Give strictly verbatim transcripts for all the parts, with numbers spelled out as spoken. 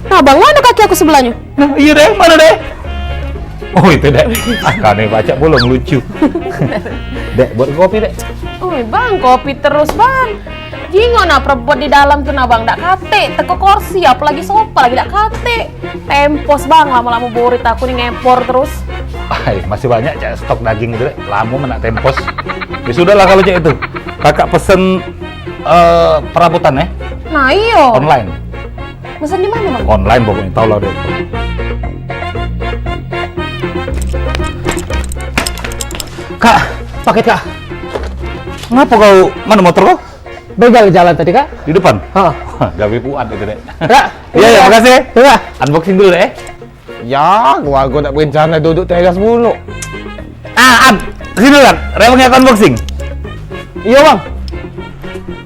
Nah, Bang, mana kaki aku sebelahnyo? Nah, iyo deh, mano deh? Oh, itu deh. Ah, kane pacak pulo ngelucu. Dek, buat kopi, Dek. Oi, Bang, kopi terus, Bang. Jingok nah, perebot di dalam tu nah, Bang, dak katek. Teko kursi, apolagi sopa lagi dak katek. Tempos, Bang, lamo-lamo borit aku ni ngepor terus. Ai, masih banyak cak stok daging itu, Dek. Lamo men nak tempos. Ya sudahlah kalu cak itu. Kakak pesen, eh, perabotan, eh? Nah, iyo. Online. Mesen di mano, Bang? Online pokoknyo, tau lah deh. Kak, paket, Kak. Ngapo kau, mano motor kau? Begal jalan tadi, Kak. Di depan? Ha. Gawe kuat itu, Dek. Kak. Iyo, iyo, makasih. Iyo, Kak. Unboxing dulu, Dek, eh. Ya, gua, gua dak berencana duduk teras mulu. Ah, Ab, sini, Bang. Rewang aku unboxing. Iyo, Bang.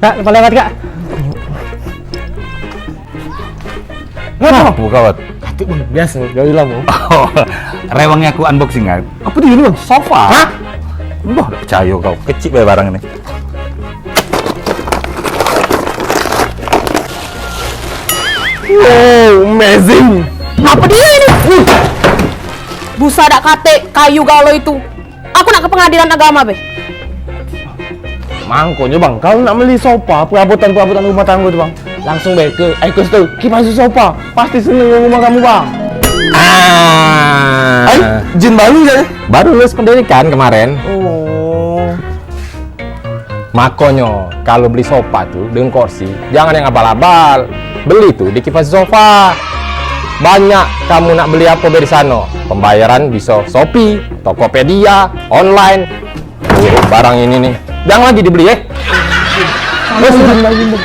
Kak, depan lewat, Kak. Ngapo, Bang? Katik, Bang. Biaso, dari lamo. Oh, rewang aku unboxing, kan? Apo dio ni, Bang? Sofa. Hah? Mbah, dak percayo kau. Kecik bae barang ni. Wow, amazing. Apo dio ini? Uh. Busa dak katek, kayu galo itu. Aku nak ke pengadilan agama be. Mangkonyo, Bang, kalu nak meli sofa, perabotan-perabotan rumah tanggo tu, Bang, langsung be ke Aiko Store, Kipasu Sofa. Pasti seneng wong rumah kamu, Bang. Ah. Ai, jin baru je. Baru lulus pendidikan kemarin. Oh. Makonyo, kalu beli sofa tu dengan kursi, jangan yang abal-abal. Beli tu di Kipas Sofa. Banyak kamu nak beli apo be di sano. Pembayaran biso Shopee, Tokopedia, online. Buruk barang ini nih. Jangan lagi dibeli, eh. Wes, izin lagi, Bang.